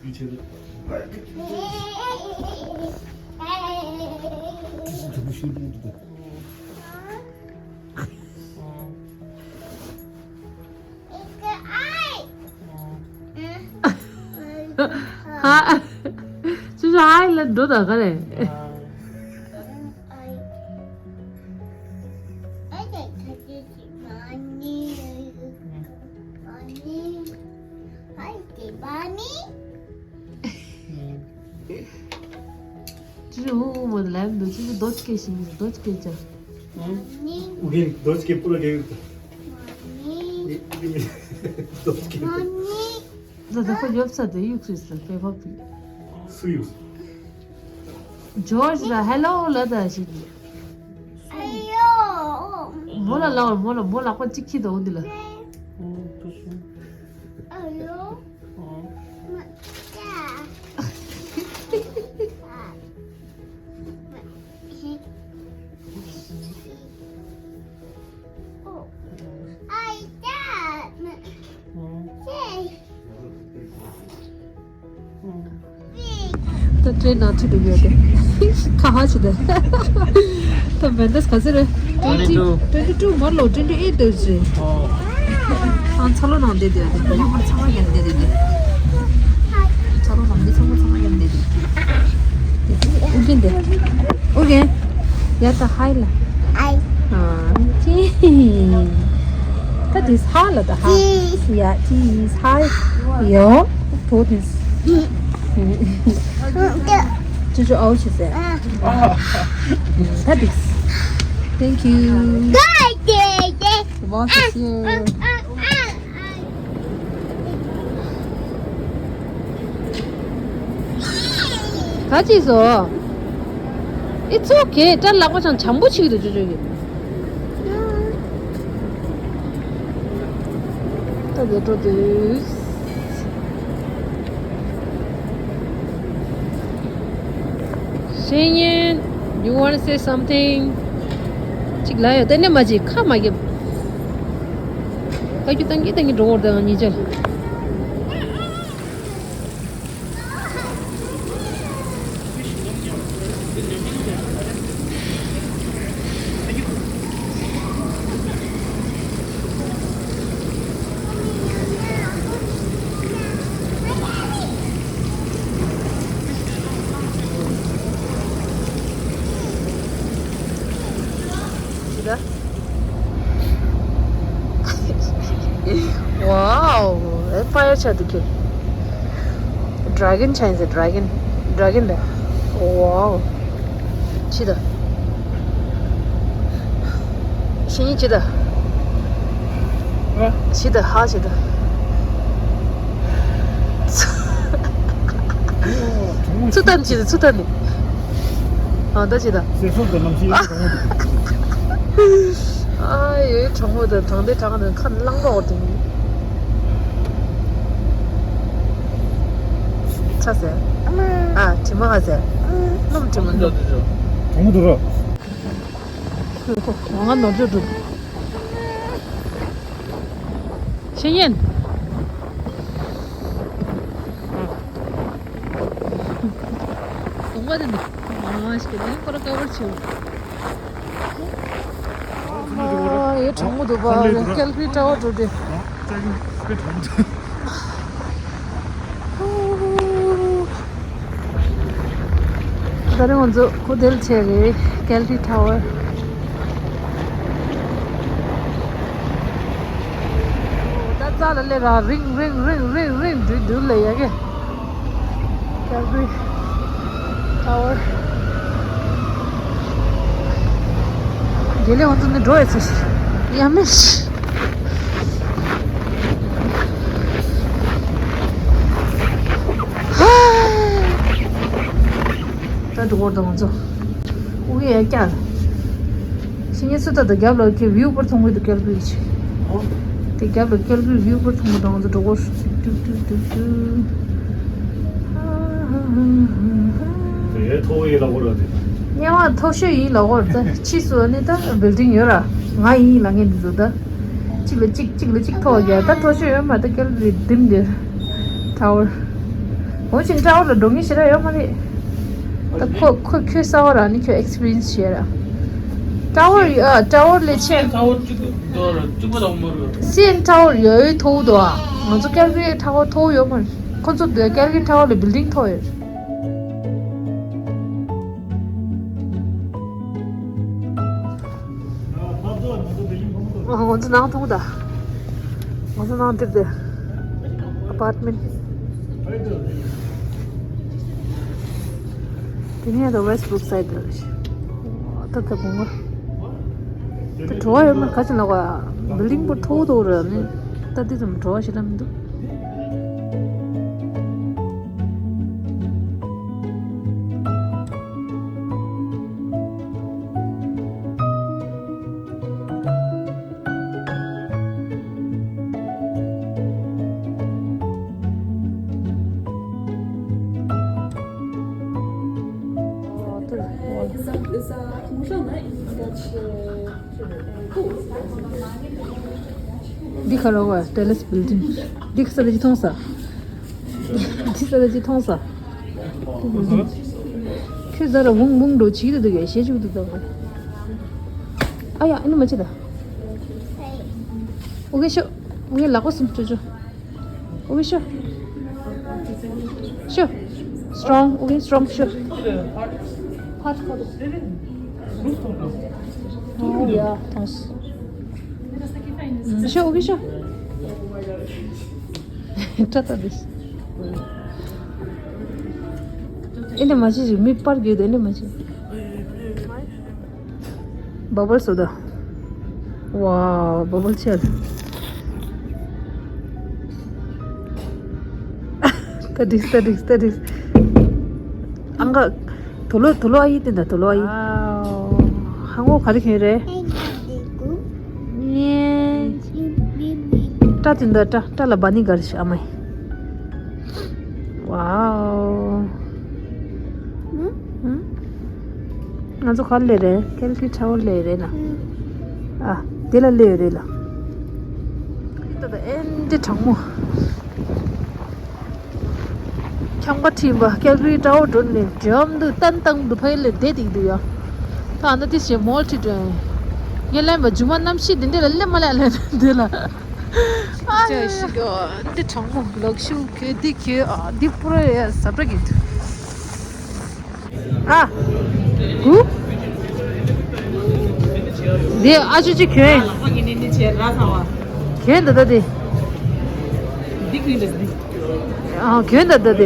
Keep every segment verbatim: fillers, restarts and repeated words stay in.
ཧ། ཅི་ཞིག་ཧ་ལ་འགྲོ་ད་ག་རེ། ཅི་ཧུ་ཧུ་མོ་ལབ་འདུག་ཅི་རྡོ་སྐད་ཤིང་རྡོ་སྐད་ཅག་ཨུ་གིན་རྡོ་སྐད་པུ་ར་གེ་རྡོ་སྐད། ད་ད་ཁོ་ཡོད་ས་དེ་ཡུག་སུས་ལ་པེ་ཕ་པི། སུ་ཡུག་ཇོར་ཇི་ལ་ཧེ་ལོ་ལ་ད་ཞིག་མོ་ལ་ལ་བར་མོ་ལ་མོ་ལག་པ་གཅིག་ཁྱི་དོ་འདི་ལ། ད་ཏྲེན་ནང་ཚུད་འགྲོ་གི་ཡོད་དེ། ཁ་ཧ་ཆེ་དེ། ད་མེན་ཏས་ག་ཚོད་རེད། twenty twenty two མར་ལོ་twenty eight དེ་ཟེར། ཨང་ཚ་ལོ་ནང་བསྡད་དེ་ཡོད་དེ། ཡུ་མར་ཚང་མ་ཡན་བསྡད་དེ་དེ། ཚ་ལོ་ནང་བསྡད་ཚང་མ་ཚང་མ་ཡན་བསྡད་དེ། ཨུ་རྒྱན་དེ། ཨུ་རྒྱན། ཡ་ད་ཧའི་ལ། ཨ་ཅི། ད་དེ་ཧ་ལ་ད་ཧ། ཡ་ཅི་ཧའི། ཡོ། ཐོ་དེ། ཅི་ཅི་ཨའོ་ཆི་ཟེར། ད་དེ། Thank you. Boss is here. ག་ཅི་སོ། It's okay. ད་ལག་པ་ཅང་འཇམ་པོ་ཆིག་ཏུ་ཅོ་ཅོ་གི། ད་དེ་འགྲོ་དུས། ཤེས་ཡོན། You wanna say something? ཅིག་ལ་ཡོད་དེ་ནས་མ་ཅིག་ཁ་མ་རྒྱབ། ད་ཁྱོད་ཏང་གི་ཏང་གི་འགྲོ་བར་དང་ཉིས་བརྒྱ། Wow, empire ཆགས་འདུག་གི། Dragon ཆགས་ཡིན་ཟེར། Dragon, dragon ལ། Wow. ཆི་ད། ཤེས་ཉིན་ཆི་ད། ཆི་ད་ཧ་ཆི་ད། ཚུ་ད་ནི་ཆི་ད། ཚུ་ད་ནི། ཨ་ད་ཆི་ད། སེ་སོ་དང་ནམ་ཤི་ཡོད་གྲོང་མོ་དེ། ཨ་ཡོད་གྲོང་མོ་དང་གྲོང་སྡེ་གྲོང་དང་ཁ་ནང་པོ་དེ། ཚ་ཟེར། ཨ་དྲི་མ་ཧ་ཟེར། སྣུམ་དྲི་མ་སྣུམ། གྲོང་མོ་དུ་རོ། ང་ནོར་འཇོག་འགྲོ། ཤེས་ཡོན། གོང་པ་དེ་འདུག་ཨ་ཞིག་གི་ནས་ཁོ་ར་ཀ་བར་བྱེད། ཨ་ཡེ་གྲང་མོ་འདུག་པ། ཀལ་གྷི་ཊ་ཝར་འགྲོ་དེ། ད་རེས་ང་ཚོ་ཧོ་ཏེལ་ཆེ་རེད། ཀལ་གྷི་ཊ་ཝར། ད་རྩ་ལ་སླེབས་ར་རིང་རིང་རིང་རིང་རིང་འགྲོ་འདུག་ལ་ཡ་གི། ཀལ་གྷི་ཊ་ཝར། དགེ་ལེགས་ང་ཚོ་ནི་འགྲོ་ཡ་ཚེ་ཡ་མེ་ཤི། ད་འགྲོ་འོར་དང་ང་ཚོ། ཨུ་ཡ་ཀྱང་། ཤི་ཉེ་སུ་ད་ད་རྒྱབ་ལ་ཁྱེད་བིའུ་པར་མཐོང་གི་འདུག་ཀལ་གྷི་ཆེ། ཨོ། དེ་རྒྱབ་ལ་ཀལ་གྷི་བིའུ་པར་མཐོང་གི་འདུག་ང་ཚོ་འགྲོ་འོར་ཤུ་ཏུ་ཏུ་ཏུ་ཏུ། དེ་མཐོ་བའི་ལ་འོར་ར་དེ། སྔོན་མ་མཐོ་ཤོས་ཡིན་ལ་འོར་ད་ཕྱིས་སུ་ནི་ད་བིལ་ཌིང་ཡོད་ར། ང་ཡིན་ལ་ངས་འདི་ཚོ་ད། གཅིག་ལ་གཅིག་གཅིག་ལ་གཅིག་མཐོ་བ་རྒྱ་ད་མཐོ་ཤོས་ཡོད་མ་ད་ཀལ་གྷི་ཌིམ་འདིར། ཊ་ཝར། འོ་ཅིན་ཊ་ཝར་ལ་འགྲོ་མཁན་ཞེ་དྲག་ཡོད་མ་རེད། ད་ཁོ་ཁོ་ཁྱོད་གསར་པ་ར་ནི་ཁྱོད་ཨེག་སི་པི་རི་ཡན་སི་བྱས་ར། ཊ་ཝར་ཡ་ཊ་ཝར་ལས་ཆེ། ཊ་ཝར་གཅིག་པུ་འགྲོ་ར་གཅིག་པུ་དང་མོ་ར། སི་ཨེན་ཊ་ཝར་ཡོད་མཐོ་བོ་འདུག་ཨ། ང་ཚོ་ཀལ་གྷི་རི་ཊ་ཝར་མཐོ་བོ་ཡོད་མ་རེད། ཁོ་ཚོ་ཀལ་གྷི་རི་ཊ་ཝར་ལས་བིལ་ཌིང་མཐོ་ཡོད་རེད། ང་ཚོ་ནང་ཐོང་ད། ང་ཚོ་ནང་འདིར་དེ། ཨ་པར་ཊི་མེན་ཊི། དེ་ནས་ད་ཝེ་སི་ཊི་བྷུ་རུག་སའི་ཌི་ལ་རེད། ད་ད་བུང་བ། ད་བྲོ་བ་ཡོད་མ་ག་ཅི་ལ་བ། བིལ་ཌིང་པོ་མཐོ་བོ་འདུག་ར་ནི། ད་འདི་ཙམ་བྲོ་བ་ཞེ་དྲག་མི་འདུག་འདི་ཁ་རོག་པ་ཊེ་ལེ་སི་བིལ་ཌིང་། འདི་ཁ་ས་ད་ཅི་མཐོང་ས། འདི་ས་ད་ཅི་མཐོང་ས། ཁྱོད་ཟ་ར་བུང་བུང་འགྲོ་བྱེད་ཀྱི་འདུག་གས། ཞེ་ཅིག་འདུག་ད། ཨ་ཡ་ཨ་ནི་མ་བྱེད་ད། ཨོ་ཀེ་ཤོ། ཨོ་ཀེ་ལག་པ་སུམ་ཅོ་ཅོ། ཨོ་ཀེ་ཤོ། ཤོ། སི་ཊོང་། ཨོ་ཀེ་སི་ཊོང་། ཤོ། ཧར་ཁ་དོ། ཨོ་ཡ་ཐོང་སི། ཤོ། ཨོ་ཀེ་ཤོ། ཏྲ་ཏ་དེ། ཨེ་འདྲ་མ་བྱེད་ཅིག་མི་པར་རྒྱུད་དེ་ཨེ་འདྲ་མ་བྱེད། བ་བལ་སོ་ད། ཝའོ། བ་བལ་ཆེ། ད་འགྲིག་ད་འགྲིག་ད་འགྲིག་ཨང་ག་དུ་ལོ་དུ་ལོ་ཨ་ཡི་དེ་འདྲ་དུ་ལོ་ཨ་ཡི། ཧ་ངོ་ག་རེ་ཁྱོད་རེད། སྐྲ་དེ་འདྲ་སྐྲ་སྐྲ་ལ་བ་ནི་ག་རེ་ཤི་ཨ་མ་ཡི། ཝའོ། ཧུམ། ཧུམ། ང་ཚོ་ག་ལ་སླེབས་རེད། ཀལ་གྷི་རི་ཊ་ཝར་སླེབས་རེད་ན། ཨ། དེ་ལ་སླེབས་རེད་ལ། ད་ལྟ་ཨེ་འདྲ་གྲང་མོ། འཁྱམ་ག་ཁྲིད་པ་ཀལ་གྷི་རི་ཊ་ཝར་འགྲོ་ནས་འགྲམ་དུ་ཏན་ཏན་དུ་ཕ་ཡུལ་ལ་བསྡད་འདུག་ཡ། ད་ཨ་ན་དེ་བྱས་མོལ་ཁྲིད་འགྲོ་ཡ། ངས་ལན་པ་རྒྱུ་མ་གནམ་གཤིས་འདི་འདྲ་ལ་སླེབས་མ་སླེབས་ལན་འདི་ལ། ཨ་ཡ་ཡ། འདི་གྲང་མོ་ལག་ཤུ་གྱོད་འདི་གྱོད་ཨ་འདི་པུ་ར་ཡ་ཟབ་ར་གྱོད། ཨ། གུ། འདི་ཨ་ཅོ་ཅོ་གྱོད། གྱོད་འདི་ད་འདི། ཨ་གྱོད་འདི་ད་འདི། ཊ་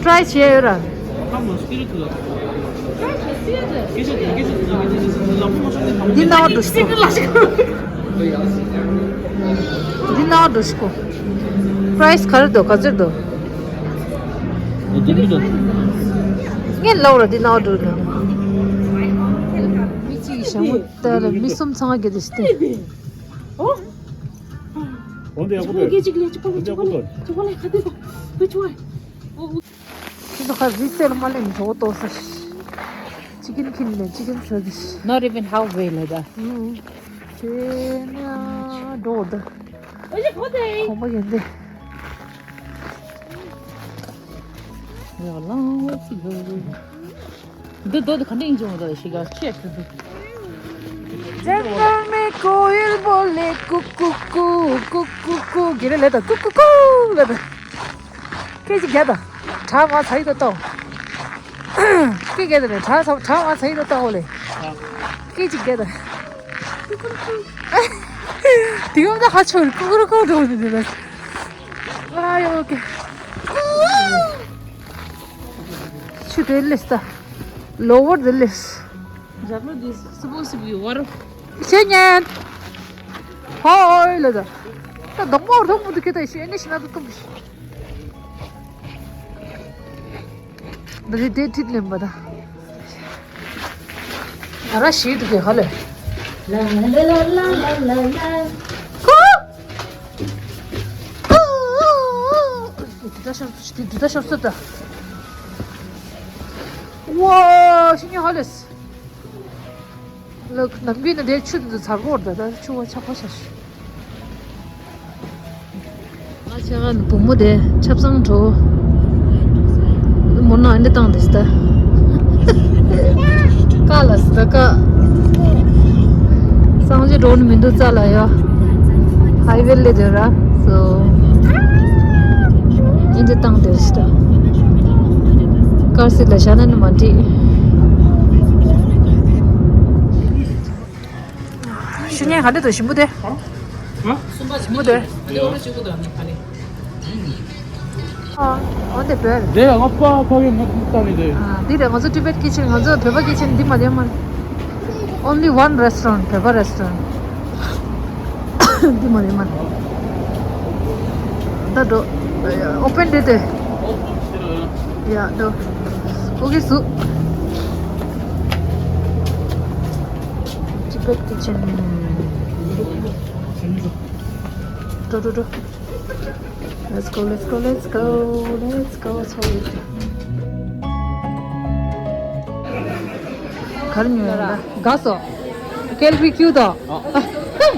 རའི་བྱས་ཡོད་ར། འདི་ནང་འགྲོ་ཤོག་འདི་ནང་འགྲོ་ཤོག་པ་རའི་སི་ག་རེ་འདུག་ག་ཚོད་འདུག་ངས་ལབ་ར་འདི་ནང་འགྲོ་ན། མི་གཅིག་གིས་ཞྭ་མོ་བལྟས་ལ་མི་གསུམ་ཚང་མ་གྱོད་དེ་ཤི་སྟེ། འོ་འདི་ཡག་པོ་འདུག་གཅིག་ལས་གཅིག་པོ་ལས་གཅིག་པོ་ལས་གཅིག་པོ་ལས་ག་དུས་དང་བུ་ཆུ་བ། ཁྱེད་ཚོ་ཁ་རི་རྩེ་ལ་མ་སླེབས་ན་གྲོད་ཁོག་ལྟོགས་ས་ཤི། ཅི་ཀིན་ཁྱིམ་ནས་ཅི་ཀིན་ཟ་གི་ཤི། Not even halfway like that. ཁྱེད་ནས་འགྲོ་འོ་ད། གོམ་པ་ཡོན་ཏན། We are long way to go. འདི་རྡོ་འདི་ག་འདྲ་ཡིན་ཅུང་འདྲ་ཞིག་ག་ཆེ་ཞུ་འདུག་ཇན་ཏལ་མེན་ཀོ་ཡིལ་བོ་ལེ་ཀུ་ཀུ་ཀུ་ཀུ་ཀུ་ཀུ་གེ་རེ་ལེ་ད་ཀུ་ཀུ་ཀུ་ལེ་ད། སྐད་ཅིག་རྒྱག་དང་། གྲང་མ་ཚ་ཡི་ད་ལྟོ། སྐད་རྒྱག་དང་ལེ་གྲང་ཚ་གྲང་མ་ཚ་ཡི་ད་ལྟོ་ལེ། སྐད་ཅིག་རྒྱག་དང་། དེ་ག་ད་ཧ་ཆོ་རེ་ཀུ་ཀུ་རུ་ཀུ་འགྲོ་འདི་ལ། ཨ་ཡོ་ཀེ། ཆུ་དེ་ལེ་སྟ། ལོ་ཝར་དེ་ལེ། Jabra, this supposed to be water. ཤེས་ཉན། ཧོ་ཨོའི་ལ་ད། ད་རྡོག་མོ་རྡོག་མོ་དུ་ཁེ་ད་ཤེས་ནི་ཤི་ན་དུ་ཏུམ་ཤི། འདི་དེ་ཐིག་ལེན་པ་ད། ང་ར་ཤི་དུ་ཁེ་ཧ་ལེ། ལ་ལ་ལ་ལ། ཧུ། དེ་འདྲ་ཤོར་དེ་འདྲ་ཤོར་སོད་ད། ཝ་ཤི་ཉན་ཧ་ལེ། ལགས་ནམ་རྒྱུན་ནི་དེ་ཆུ་དེ་ཚོ་ཚར་གོ་ར་ད་ད་ཆུ་བ་ཆགས་པ་ཆགས་ཤི། ང་ ཡང་བུ་མོ་དེ་ཆབ་གསང་འགྲོ། མོ་ན་འདི་བཏང་དེ་སྟ། ཀ་ལ་སྟ་ཀ། གསང་སྤྱོད་འགྲོ་ནི་མི་འདུག་རྩ་ལ་ཡོ། ཧའི་ཝེ་ལེ་དེ་ར། སོ། འདི་བཏང་དེ་སྟ། ཀར་སི་ལ་ཤ་ན་ནི་མ་འགྲིག་ཤི་ཉེ་ག་འདི་དུ་ཞིམ་པོ་དེ། ཞིམ་པོ་དེ། ཨ། འོ་དེ་བོད། དེ་ང་པ་ཕ་གི་ང་ཏང་ནི་དེ། ཨ། འདི་རེད། ང་ཚོ་Tibet Kitchen། ང་ཚོ་བོད་པ་Kitchen འདི་མ་རེད་མ། Only one restaurant། བོད་པ་restaurant འདི་མ་རེད་མ། ད་འགྲོ། Open རེད་དེ། ཡ་འགྲོ། ཨོ་ཀེ་སུ། Tibet Kitchen། འགྲོ་འགྲོ་འགྲོ། Let's go, let's go, let's go, let's go. Sorry. གར་ཉོ་ཡ་ལ་དགའ་སོ། Calgary cute དང་།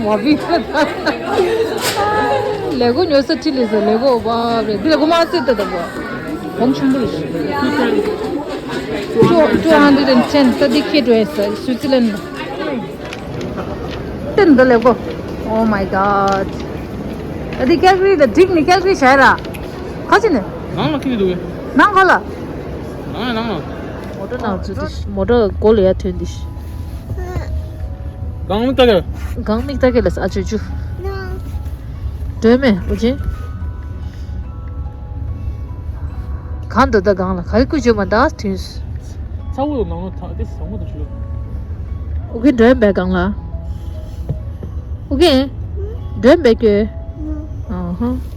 མ་བི། ལེ་གོ་ཉོ་ས་ཁྲིད་ལེ་སོ། ལེ་གོ་བ་རེད། འདི་ལེ་གོ་མ་སེ་ཏ་ཏ་བ། བོང་ཆུང་པོ་རེད། Two, two hundred and ten ས་འདི་ཁེ་འགྲོ་ཡ་ས་Switzerland། ཏན་འདི་ལེ་གོ། Oh my god. ཨ་འདི་Calgary ད་འགྲིག་ནི། Calgary བྱས་ར། ཁ་ཅི་ནི། ནང་ལ་ཁྱི་འདུག་གས། ནང་ག་ལ། ནང་ལ་ནང་ལ། མོ་ཊ་ནང་ཚུད་དེ། མོ་ཊ་སྒོ་ལ་ཡ་ཐོན་དེ། གང་མིག་ལྟ་གས། གང་མིག་ལྟ་གས་ལ་ཨ་ཅོ་ཅོ། སྒྲོན་མེ་འུ་ཅན། གང་འདུག་ད་གང་ལ་ག་རེ་ཀུ་ཅོ་མ་ད་ཐུན། ཚ་བོ་ནང་ལ་ཐག་དེ་ཟང་མོ་དུ་ཆུ། ཨུ་གེ་སྒྲོན་མེ་གང་ལ། ཨུ་གེ། སྒྲོན་མེ་ཀྱོ། ཨ་ཧ།